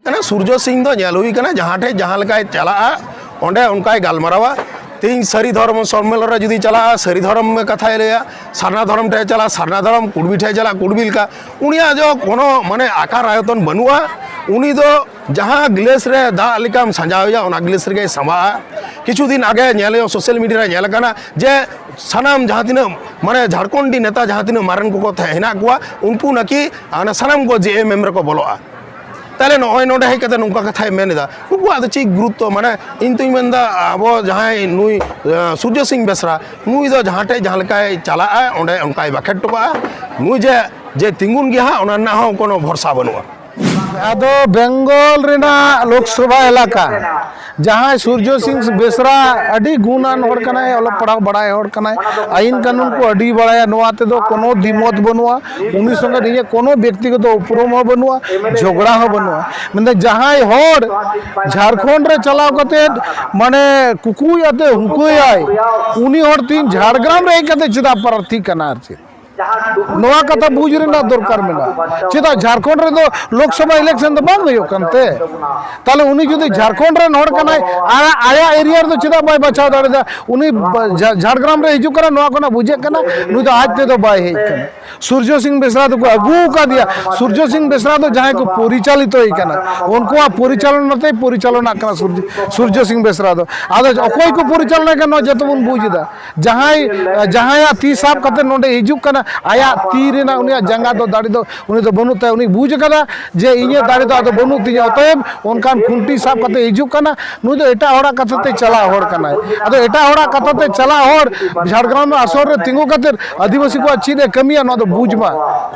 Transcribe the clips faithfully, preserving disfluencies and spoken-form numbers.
ᱠᱟᱱᱟ᱾ ᱥᱩᱨᱡᱚ ᱥᱤᱝ ᱫᱚ ᱧᱮᱞ ᱦᱩᱭ ᱠᱟᱱᱟ, ᱡᱟᱦᱟᱸ ᱴᱷᱮᱡ ᱡᱟᱦᱟᱸ ᱞᱮᱠᱟᱭ ᱪᱟᱞᱟᱜᱼᱟ, ᱚᱸᱰᱮ ᱚᱱᱠᱟᱭ ᱜᱟᱞᱢᱟᱨᱟᱣᱟ᱾ ᱛᱮᱦᱮᱧ ᱥᱟᱹᱨᱤ ᱫᱷᱚᱨᱚᱢ ᱥᱚᱢᱢᱮᱞᱚᱱ ᱨᱮ ᱡᱩᱫᱤ ᱪᱟᱞᱟᱜᱼᱟ, ᱥᱟᱹᱨᱤ ᱫᱷᱚᱨᱚᱢ ᱠᱟᱛᱷᱟᱭ ᱞᱟᱹᱭᱟ᱾ ᱥᱟᱨᱱᱟ ᱫᱷᱚᱨᱚᱢ ᱴᱷᱮᱡ ᱪᱟᱞᱟᱜᱼᱟ, ᱥᱟᱨᱱᱟ ᱫᱷᱚᱨᱚᱢ᱾ ᱠᱩᱲᱵᱤ ᱴᱷᱮᱡ ᱪᱟᱞᱟᱜᱼᱟ, ᱠᱩᱲᱵᱤ ᱞᱮᱠᱟ᱾ ᱩᱱᱤᱭᱟᱜ ᱫᱚ ᱠᱳᱱᱳ ᱢᱟᱱᱮ ᱟᱠᱟᱨ ᱟᱭᱚᱛᱚᱱ ᱵᱟᱹᱱᱩᱜᱼᱟ᱾ ᱩᱱᱤ ᱫᱚ ᱡᱟᱦᱟᱸ ᱜᱞᱟᱥ ᱨᱮ ᱫᱟᱜ ᱞᱮᱠᱟᱢ ᱥᱟᱡᱟᱣᱮᱭᱟ, ᱚᱱᱟ ᱜᱞᱟᱥ ᱨᱮᱜᱮᱭ ᱥᱟᱢᱵᱟᱜᱼᱟ᱾ ᱠᱤᱪᱷᱩ ᱫᱤᱱ ᱟᱜᱮ ᱧᱮᱞ ᱦᱩᱭᱩᱜᱼᱟ, ᱥᱳᱥᱟᱞ ᱢᱤᱰᱤᱭᱟ ᱨᱮ ᱧᱮᱞ ᱟᱠᱟᱱᱟ ᱡᱮ ᱥᱟᱱᱟᱢ ᱡᱟᱦᱟᱸ ᱛᱤᱱᱟᱹᱜ ᱢᱟᱱᱮ ᱡᱷᱟᱲᱠᱷᱚᱸᱰᱤ ᱱᱮᱛᱟ ᱡᱟᱦᱟᱸ ᱛᱤᱱᱟᱹᱜ ᱢᱟᱨᱮᱱ ᱠᱚᱠᱚ ᱛᱟᱦᱮᱸ ᱦᱮᱱᱟᱜ ᱠᱚᱣᱟ, ᱩᱱᱠᱩ ᱱᱟᱠᱤ ᱚᱱᱟ ᱥᱟᱱᱟᱢ ᱠᱚ ᱡᱮ ᱮᱢ ᱮᱢ ᱨᱮᱠᱚ ᱵᱚᱞᱚᱜᱼᱟ᱾ ᱛᱟᱦᱞᱮ ᱱᱚᱜᱼᱚᱭ ᱱᱚᱰᱮ ᱦᱮᱡ ᱠᱟᱛᱮ ᱱᱚᱝᱠᱟ ᱠᱟᱛᱷᱟᱭ ᱢᱮᱱ ᱮᱫᱟ, ᱱᱩᱠᱩᱣᱟᱜ ᱫᱚ ᱪᱮᱫ ᱜᱩᱨᱩᱛᱛᱚ? ᱢᱟᱱᱮ ᱤᱧ ᱛᱩᱧ ᱢᱮᱱᱫᱟ, ᱟᱵᱚ ᱡᱟᱦᱟᱸᱭ ᱱᱩᱭ ᱟᱸ, ᱥᱩᱨᱡᱚ ᱥᱤᱝ ᱵᱮᱥᱨᱟ, ᱱᱩᱭ ᱫᱚ ᱡᱟᱦᱟᱸ ᱴᱷᱮᱡ ᱡᱟᱦᱟᱸ ᱞᱮᱠᱟᱭ ᱪᱟᱞᱟᱜᱼᱟ, ᱚᱸᱰᱮ ᱚᱱᱠᱟᱭ ᱵᱟᱠᱷᱮᱲ ᱦᱚᱴᱚ ᱠᱟᱜᱼᱟ᱾ ᱱᱩᱭ ᱡᱮ ᱡᱮ ᱛᱤᱸᱜᱩᱱ ᱜᱮᱭᱟ ᱦᱟᱸᱜ, ᱚᱱᱟ ᱨᱮᱱᱟᱜ ᱦᱚᱸ ᱠᱳᱱᱳ ᱵᱷᱚᱨᱥᱟ ᱵᱟᱹᱱᱩᱜᱼᱟ᱾ ᱟᱫᱚ ᱵᱮᱝᱜᱚᱞ ᱨᱮᱱᱟᱜ ᱞᱳᱠᱥᱚᱵᱷᱟ ᱮᱞᱟᱠᱟ, ᱡᱟᱦᱟᱸᱭ ᱥᱩᱨᱡᱚ ᱥᱤᱝ ᱵᱮᱥᱨᱟ ᱟᱹᱰᱤ ᱜᱩᱱᱟᱱ ᱦᱚᱲ ᱠᱟᱱᱟᱭ, ᱚᱞᱚᱜ ᱯᱟᱲᱦᱟᱜ ᱵᱟᱲᱟᱭ ᱦᱚᱲ ᱠᱟᱱᱟᱭ, ᱟᱹᱭᱤᱱ ᱠᱟᱹᱱᱩᱱ ᱠᱚ ᱟᱹᱰᱤ ᱵᱟᱲᱟᱭᱟ, ᱱᱚᱣᱟ ᱛᱮᱫᱚ ᱠᱳᱱᱳ ᱫᱤᱢᱚᱛ ᱵᱟᱹᱱᱩᱜᱼᱟ᱾ ᱩᱱᱤ ᱥᱚᱸᱜᱮ ᱤᱧᱟᱹᱜ ᱠᱳᱱᱳ ᱵᱮᱠᱛᱤᱜᱚᱛᱚ ᱩᱯᱨᱩᱢ ᱦᱚᱸ ᱵᱟᱹᱱᱩᱜᱼᱟ, ᱡᱷᱚᱜᱽᱲᱟ ᱦᱚᱸ ᱵᱟᱹᱱᱩᱜᱼᱟ᱾ ᱢᱮᱱᱫᱟ ᱡᱟᱦᱟᱸᱭ ᱦᱚᱲ ᱡᱷᱟᱲᱠᱷᱚᱸᱰ ᱨᱮ ᱪᱟᱞᱟᱣ ᱠᱟᱛᱮ ᱢᱟᱱᱮ ᱠᱩᱠᱩᱭ ᱟᱛᱮ ᱦᱩᱠᱟᱹᱭᱟᱭ, ᱩᱱᱤ ᱦᱚᱲ ᱛᱤᱦᱤᱧ ᱡᱷᱟᱲᱜᱨᱟᱢ ᱨᱮ ᱦᱮᱡ ᱠᱟᱛᱮ ᱪᱮᱫᱟᱜ ᱯᱨᱟᱨᱛᱷᱤ ᱠᱟᱱᱟ? ᱟᱨ ᱪᱮᱫ ᱱᱚᱣᱟ ᱠᱟᱛᱷᱟ ᱵᱩᱡᱽ ᱨᱮᱱᱟᱜ ᱫᱚᱨᱠᱟᱨ ᱢᱮᱱᱟᱜᱼᱟ᱾ ᱪᱮᱫᱟᱜ ᱡᱷᱟᱲᱠᱷᱚᱸᱰ ᱨᱮᱫᱚ ᱞᱳᱠᱥᱚᱵᱷᱟ ᱤᱞᱮᱠᱥᱚᱱ ᱫᱚ ᱵᱟᱝ ᱦᱩᱭᱩᱜ ᱠᱟᱱᱛᱮ? ᱛᱟᱦᱞᱮ ᱩᱱᱤ ᱡᱩᱫᱤ ᱡᱷᱟᱲᱠᱷᱚᱸᱰ ᱨᱮᱱ ᱦᱚᱲ ᱠᱟᱱᱟᱭ, ᱟᱭᱟᱜ, ᱟᱭᱟᱜ ᱮᱨᱤᱭᱟ ᱨᱮᱫᱚ ᱪᱮᱫᱟᱜ ᱵᱟᱭ ᱵᱟᱪᱷᱟᱣ ᱫᱟᱲᱮᱭᱟᱫᱟ? ᱩᱱᱤ ᱵᱟ-, ᱡᱷᱟ-, ᱡᱷᱟᱲᱜᱨᱟᱢ ᱨᱮ ᱦᱤᱡᱩᱜ ᱠᱟᱱᱟ, ᱱᱚᱣᱟ ᱠᱷᱚᱱᱟᱜ ᱵᱩᱡᱷᱟᱹᱜ ᱠᱟᱱᱟ ᱱᱩᱭ ᱫᱚ ᱟᱡ ᱛᱮᱫᱚ ᱵᱟᱭ ᱦᱮᱡ ᱠᱟᱱᱟ᱾ ᱥᱩᱨᱡᱚ ᱥᱤᱝ ᱵᱮᱥᱨᱟ ᱫᱚᱠᱚ ᱟᱹᱜᱩ ᱟᱠᱟᱫᱮᱭᱟ᱾ ᱥᱩᱨᱡᱚ ᱥᱤᱝ ᱵᱮᱥᱨᱟ ᱫᱚ ᱡᱟᱦᱟᱸᱭ ᱠᱚ ᱯᱚᱨᱤᱪᱟᱞᱤᱛᱚᱭ ᱠᱟᱱᱟ, ᱩᱱᱠᱩᱣᱟᱜ ᱯᱚᱨᱤᱪᱟᱞᱚᱱᱟ ᱛᱮᱭ ᱯᱚᱨᱤᱪᱟᱞᱚᱱᱟᱜ ᱠᱟᱱᱟ ᱥᱩᱨᱡᱚ, ᱥᱩᱨᱡᱚ ᱥᱤᱝ ᱵᱮᱥᱨᱟ ᱫᱚ᱾ ᱟᱫᱚ ᱚᱠᱚᱭ ᱠᱚ ᱯᱚᱨᱤᱪᱟᱞᱚᱱᱟᱭ ᱠᱟᱱᱟ, ᱱᱚᱣᱟ ᱡᱚᱛᱚ ᱵᱚᱱ ᱵᱩᱡᱽ ᱮᱫᱟ᱾ ᱡᱟᱦᱟᱸᱭ, ᱡᱟᱦᱟᱸᱭᱟᱜ ᱛᱤ ᱥᱟᱵ ᱠᱟᱛᱮ ᱱᱚᱰᱮ ᱦᱤᱡᱩᱜ ᱠᱟᱱᱟ, ᱟᱭᱟᱜ ᱛᱤ ᱨᱮᱱᱟᱜ ᱩᱱᱤᱭᱟᱜ ᱡᱟᱸᱜᱟ ᱫᱚ, ᱫᱟᱲᱮ ᱫᱚ ᱩᱱᱤ ᱫᱚ ᱵᱟᱹᱱᱩᱜ ᱛᱟᱭᱟ᱾ ᱩᱱᱤ ᱵᱩᱡᱽ ᱟᱠᱟᱫᱟ ᱡᱮ ᱤᱧᱟᱹᱜ ᱫᱟᱲᱮ ᱫᱚ ᱟᱫᱚ ᱵᱟᱹᱱᱩᱜ ᱛᱤᱧᱟᱹ, ᱚᱛᱚᱭᱮᱵ ᱚᱱᱠᱟᱱ ᱠᱷᱩᱱᱴᱤ ᱥᱟᱵ ᱠᱟᱛᱮ ᱦᱤᱡᱩᱜ ᱠᱟᱱᱟ᱾ ᱱᱩᱭ ᱫᱚ ᱮᱴᱟᱜ ᱦᱚᱲᱟᱜ ᱠᱟᱛᱷᱟ ᱛᱮ ᱪᱟᱞᱟᱣ ᱦᱚᱲ ᱠᱟᱱᱟᱭ᱾ ᱟᱫᱚ ᱮᱴᱟᱜ ᱦᱚᱲᱟᱜ ᱠᱟᱛᱷᱟ ᱛᱮ ᱪᱟᱞᱟᱣ ᱦᱚᱲ ᱡᱷᱟᱲᱜᱨᱟᱢ ᱟᱥᱚᱨ ᱨᱮ ᱛᱤᱸᱜᱩ ᱠᱟᱛᱮ ᱟᱹᱫᱤᱵᱟᱹᱥᱤ ᱠᱚᱣᱟᱜ ᱪᱮᱫ ᱮ ᱠᱟᱹᱢᱤᱭᱟ, ᱱᱚᱣᱟ ᱫᱚ ᱵᱩᱡᱽ ᱢᱟ᱾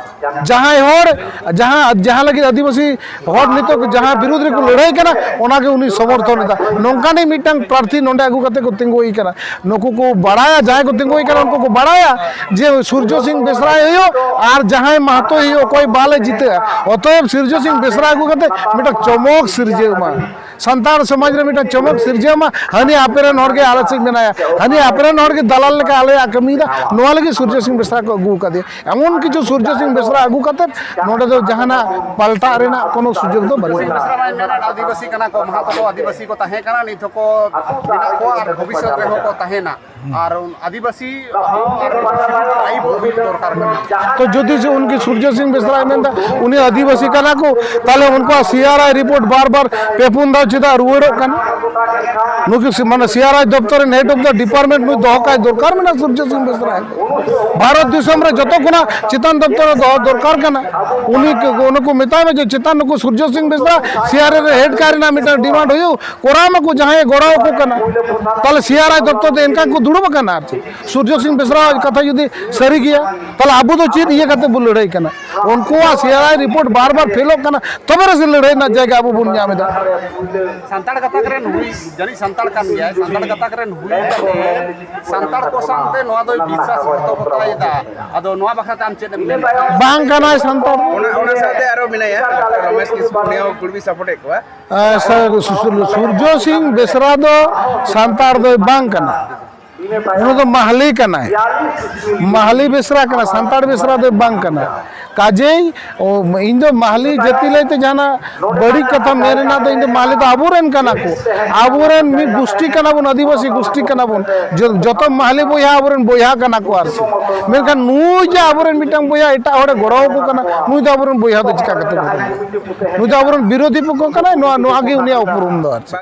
ᱡᱟᱦᱟᱸᱭ ᱦᱚᱲ, ᱡᱟᱦᱟᱸ, ᱡᱟᱦᱟᱸ ᱞᱟᱹᱜᱤᱫ ᱟᱹᱫᱤᱵᱟᱹᱥᱤ ᱦᱚᱲ ᱱᱤᱛᱚᱜ ᱡᱟᱦᱟᱸ ᱵᱤᱨᱩᱫᱽ ᱨᱮᱠᱚ ᱞᱟᱹᱲᱦᱟᱹᱭ ᱠᱟᱱᱟ, ᱚᱱᱟᱜᱮ ᱩᱱᱤ ᱥᱚᱢᱚᱨᱛᱷᱚᱱ ᱮᱫᱟ᱾ ᱱᱚᱝᱠᱟᱱᱤᱡ ᱢᱤᱫᱴᱟᱝ ᱯᱨᱟᱨᱛᱷᱤ ᱱᱚᱰᱮ ᱟᱹᱜᱩ ᱠᱟᱛᱮ ᱠᱚ ᱛᱤᱸᱜᱩᱭ ᱠᱟᱱᱟ᱾ ᱱᱩᱠᱩ ᱠᱚ ᱵᱟᱲᱟᱭᱟ, ᱡᱟᱦᱟᱸᱭ ᱠᱚ ᱛᱤᱸᱜᱩᱭ ᱠᱟᱱᱟ, ᱩᱱᱠᱩ ᱠᱚ ᱵᱟᱲᱟᱭᱟ ᱡᱮ ᱥᱩᱨᱡᱚ ᱥᱤᱝ ᱵᱮᱥᱨᱟᱭ ᱦᱩᱭᱩᱜ ᱟᱨ ᱡᱟᱦᱟᱸᱭ ᱢᱟᱦᱟᱛᱚᱭ ᱦᱩᱭᱩᱜ, ᱚᱠᱚᱭ ᱵᱟᱞᱮ ᱡᱤᱛᱟᱹᱜᱼᱟ᱾ ᱚᱛᱚᱭᱮᱵ ᱥᱩᱨᱡᱚ ᱥᱤᱝ ᱵᱮᱥᱨᱟ ᱟᱹᱜᱩ ᱠᱟᱛᱮ ᱢᱤᱫᱴᱟᱝ ᱪᱚᱢᱚᱠ ᱥᱤᱨᱡᱟᱹᱣ ᱢᱟ᱾ ᱥᱟᱱᱛᱟᱲ ᱥᱚᱢᱟᱡᱽ ᱨᱮ ᱢᱤᱫᱴᱟᱝ ᱪᱚᱢᱚᱠ ᱥᱤᱨᱡᱟᱹᱣ ᱢᱟ, ᱦᱟᱹᱱᱤ ᱟᱯᱮ ᱨᱮᱱ ᱦᱚᱲ ᱜᱮ ᱟᱞᱮ ᱥᱮᱫ ᱢᱮᱱᱟᱭᱟ, ᱦᱟᱹᱱᱤ ᱟᱯᱮ ᱨᱮᱱ ᱦᱚᱲ ᱜᱮ ᱫᱟᱞᱟᱞ ᱞᱮᱠᱟ ᱟᱞᱮᱭᱟᱜ ᱠᱟᱹᱢᱤᱭᱮᱫᱟ, ᱱᱚᱣᱟ ᱞᱟᱹᱜᱤᱫ ᱥᱩᱨᱡᱚ ᱥᱤᱝ ᱵᱮᱥᱨᱟ ᱠᱚ ᱟᱹᱜᱩ ᱟᱠᱟᱫᱮᱭᱟ᱾ ᱮᱢᱚᱱ ᱠᱤᱪᱷᱩ ᱥᱩᱨᱡᱚ ᱥᱤᱝ ᱵᱮᱥᱨᱟ ᱟᱹᱜᱩ ᱠᱟᱛᱮᱫ ᱱᱚᱰᱮ ᱫᱚ ᱡᱟᱦᱟᱱᱟᱜ ᱯᱟᱞᱴᱟᱜ ᱨᱮᱱᱟᱜ ᱠᱚᱱᱚ ᱥᱩᱡᱳᱜᱽ ᱫᱚ ᱵᱟᱹᱱᱩᱜᱼᱟ᱾ ᱵᱮᱥᱨᱟ ᱢᱟᱭ ᱢᱮᱱᱮᱫ, ᱟᱹᱫᱤᱵᱟᱹᱥᱤ ᱠᱟᱱᱟ ᱠᱚ, ᱢᱟᱦᱟ ᱛᱟᱠᱚ ᱟᱹᱫᱤᱵᱟᱹᱥᱤ ᱠᱚ ᱛᱟᱦᱮᱸ ᱠᱟᱱᱟ, ᱱᱤᱛ ᱦᱚᱸᱠᱚ ᱢᱮᱱᱟᱜ ᱠᱚᱣᱟ ᱟᱨ ᱵᱷᱚᱵᱤᱥᱥᱚᱛ ᱨᱮᱦᱚᱸ ᱠᱚ ᱛᱟᱦᱮᱱᱟ᱾ ᱟᱨ ᱟᱹᱫᱤᱵᱟᱹᱥᱤ ᱟᱵᱚ ᱟᱨ ᱟᱭᱤᱵ ᱦᱩᱭ ᱫᱚᱨᱠᱟᱨ ᱠᱟᱱᱟ᱾ ᱛᱚ ᱡᱩᱫᱤ ᱥᱮ ᱩᱱᱠᱤ ᱥᱩᱨᱡᱚ ᱥᱤᱝ ᱵᱮᱥᱨᱟᱭ ᱢᱮᱱᱫᱟ ᱩᱱᱤ ᱟᱹᱫᱤᱵᱟᱹᱥᱤ ᱠᱟᱱᱟ ᱠᱚ, ᱛᱟᱦᱞᱮ ᱩᱱᱠᱩᱣᱟᱜ ᱥᱤ ᱟᱨ ᱟᱭ ᱨᱤᱯᱳᱨᱴ ᱵᱟᱨ ᱵᱟᱨ ᱯᱮ ᱯᱩᱱ ᱫᱷᱟᱣ ᱪᱮᱫᱟᱜ ᱨᱩᱣᱟᱹᱲᱚᱜ ᱠᱟᱱᱟ? ᱱᱩᱠᱤ ᱥᱤ-, ᱢᱟᱱᱮ ᱥᱤ ᱟᱨ ᱟᱭ ᱫᱚᱯᱛᱚᱨ ᱨᱮᱱ ᱦᱮᱰ ᱚᱯᱷ ᱫᱟ ᱰᱤᱯᱟᱨᱴᱢᱮᱱᱴ ᱱᱩᱭ ᱫᱚᱦᱚ ᱠᱟᱭ ᱫᱚᱨᱠᱟᱨ ᱢᱮᱱᱟᱜᱼᱟ ᱥᱩᱨᱡᱚ ᱥᱤᱝ ᱵᱮᱥᱨᱟ᱾ ᱵᱷᱟᱨᱚᱛ ᱫᱤᱥᱚᱢ ᱨᱮ ᱡᱚᱛᱚ ᱠᱷᱚᱱᱟᱜ ᱪᱮᱛᱟᱱ ᱫᱚᱯᱛᱚᱨ ᱨᱮ ᱫᱚᱦᱚ ᱫᱚᱨᱠᱟᱨ ᱠᱟᱱᱟ᱾ ᱩᱱᱤ ᱠᱚ, ᱩᱱᱠᱩ ᱢᱮᱛᱟᱭ ᱢᱮ ᱡᱮ ᱪᱮᱛᱟᱱ ᱱᱩᱠᱩ ᱥᱩᱨᱡᱚ ᱥᱤᱝ ᱵᱮᱥᱨᱟ ᱥᱤ ᱟᱨ ᱟᱭ ᱨᱮ ᱦᱮᱰ ᱠᱟᱭ ᱨᱮᱱᱟᱜ ᱢᱤᱫᱴᱟᱝ ᱰᱤᱢᱟᱱᱰ ᱦᱩᱭᱩᱜ, ᱠᱚᱨᱟᱣ ᱢᱟᱠᱚ ᱡᱟᱦᱟᱸᱭᱮ ᱜᱚᱲᱚ ᱟᱠᱚ ᱠᱟᱱᱟ᱾ ᱛᱟᱦᱞᱮ ᱥᱤ ᱟᱨ ᱟᱭ ᱫᱚᱯᱛᱚᱨ ᱫᱚ ᱮᱱᱠᱟ ᱠᱚ ᱫᱩᱲᱩᱵ ᱟᱠᱟᱱᱟ ᱟᱨ ᱪᱮᱫ? ᱥᱩᱨᱡᱚ ᱥᱤᱝ ᱵᱮᱥᱨᱟ ᱠᱟᱛᱷᱟ ᱡᱩᱫᱤ ᱥᱟᱹᱨᱤ ᱜᱮᱭᱟ, ᱛᱟᱦᱞᱮ ᱟᱵᱚ ᱫᱚ ᱪᱮᱫ ᱤᱭᱟᱹ ᱠᱟᱛᱮ ᱵᱚᱱ ᱞᱟᱹᱲᱦᱟᱹᱭ ᱠᱟᱱᱟ? ᱩᱱᱠᱩᱣᱟᱜ ᱥᱤ ᱟᱨ ᱟᱭ ᱨᱤᱯᱳᱨᱴ ᱵᱟᱨ ᱵᱟᱨ ᱯᱷᱮᱞᱚᱜ ᱠᱟᱱᱟ, ᱛᱚᱵᱮ ᱨᱮ ᱥᱮ ᱞᱟᱹᱲᱦᱟᱹᱭ ᱨᱮᱱᱟᱜ ᱡᱟᱭᱜᱟ ᱟᱵᱚ ᱵᱚᱱ ᱧᱟᱢ ᱮᱫᱟ᱾ ᱥᱟᱱᱛᱟᱲ ᱜᱟᱛᱟᱠ ᱨᱮᱱ ᱦᱩᱭ, ᱡᱟᱹᱱᱤᱡ ᱥᱟᱱᱛᱟᱲ ᱠᱟᱱ ᱜᱮᱭᱟᱭ, ᱥᱟᱱᱛᱟᱲ ᱜᱟᱛᱟᱠ ᱨᱮᱱ ᱦᱩᱭ ᱠᱟᱛᱮ ᱥᱟᱱᱛᱟᱲ ᱠᱚ ᱥᱟᱶᱛᱮ ᱱᱚᱣᱟ ᱫᱚᱭ ᱵᱤᱥᱥᱟᱥᱜᱷᱟᱛᱚᱠᱚᱛᱟᱭᱮᱫᱟ᱾ ᱟᱫᱚ ᱱᱚᱣᱟ ᱵᱟᱠᱷᱨᱟᱛᱮ ᱟᱢ ᱪᱮᱫ ᱮᱢ ᱢᱮᱱᱟ? ᱵᱟᱝ ᱠᱟᱱᱟᱭ ᱥᱟᱱᱛᱟᱲ᱾ ᱚᱱᱟ, ᱚᱱᱟ ᱥᱟᱶᱛᱮ ᱟᱨᱚ ᱢᱮᱱᱟᱭᱟ ᱨᱚᱢᱮᱥ ᱠᱤᱥᱠᱩ, ᱩᱱᱤ ᱦᱚᱸ ᱠᱩᱲᱵᱤ ᱥᱟᱯᱳᱨᱴ ᱮᱫ ᱠᱚᱣᱟ᱾ ᱟᱨ ᱥᱟ-, ᱥᱩ-, ᱥᱩ-, ᱥᱩᱨᱡᱚ ᱥᱤᱝ ᱵᱮᱥᱨᱟ ᱫᱚ ᱥᱟᱱᱛᱟᱲ ᱫᱚᱭ ᱵᱟᱝ ᱠᱟᱱᱟ, ᱩᱱᱤ ᱫᱚ ᱢᱟᱦᱞᱤ ᱠᱟᱱᱟᱭ᱾ ᱢᱟᱦᱞᱤ ᱵᱮᱥᱨᱟ ᱠᱟᱱᱟ, ᱥᱟᱱᱛᱟᱲ ᱵᱮᱥᱨᱟ ᱫᱚᱭ ᱵᱟᱝ ᱠᱟᱱᱟ᱾ ᱠᱟᱡᱮᱭ ᱚ, ᱤᱧ ᱫᱚ ᱢᱟᱦᱞᱤ ᱡᱟᱹᱛᱤ ᱞᱟᱹᱭᱛᱮ ᱡᱟᱦᱟᱱᱟᱜ ᱵᱟᱹᱲᱤᱡ ᱠᱟᱛᱷᱟ ᱢᱮᱱ ᱨᱮᱱᱟᱜ ᱫᱚ, ᱤᱧ ᱫᱚ ᱢᱟᱦᱞᱤ ᱫᱚ ᱟᱵᱚᱨᱮᱱ ᱠᱟᱱᱟ ᱠᱚ, ᱟᱵᱚᱨᱮᱱ ᱢᱤᱫ ᱜᱩᱥᱴᱤ ᱠᱟᱱᱟ ᱵᱚᱱ, ᱟᱹᱫᱤᱵᱟᱹᱥᱤ ᱜᱩᱥᱴᱤ ᱠᱟᱱᱟ ᱵᱚᱱ᱾ ᱡᱚ-, ᱡᱚᱛᱚ ᱢᱟᱦᱞᱤ ᱵᱚᱭᱦᱟ ᱟᱵᱚᱨᱮᱱ ᱵᱚᱭᱦᱟ ᱠᱟᱱᱟ ᱠᱚ ᱟᱨᱠᱤ᱾ ᱢᱮᱱᱠᱷᱟᱱ ᱱᱩᱭ ᱡᱮ ᱟᱵᱚᱨᱮᱱ ᱢᱤᱫᱴᱟᱝ ᱵᱚᱭᱦᱟ ᱮᱴᱟᱜ ᱦᱚᱲᱮ ᱜᱚᱲᱚ ᱟᱠᱚ ᱠᱟᱱᱟ, ᱱᱩᱭ ᱫᱚ ᱟᱵᱚᱨᱮᱱ ᱵᱚᱭᱦᱟ ᱫᱚ ᱪᱤᱠᱟ ᱠᱟᱛᱮ ᱵᱚᱱ ᱵᱩᱡᱷᱟᱹᱣᱟ? ᱱᱩᱭ ᱫᱚ ᱟᱵᱚᱨᱮᱱ ᱵᱤᱨᱳᱫᱷᱤ ᱯᱚᱠᱠᱷᱚ ᱠᱟᱱᱟᱭ, ᱱᱚᱣᱟ, ᱱᱚᱣᱟ ᱜᱮ ᱩᱱᱤᱭᱟᱜ ᱩᱯᱨᱩᱢ ᱫᱚ ᱟᱨ ᱪᱮᱫ᱾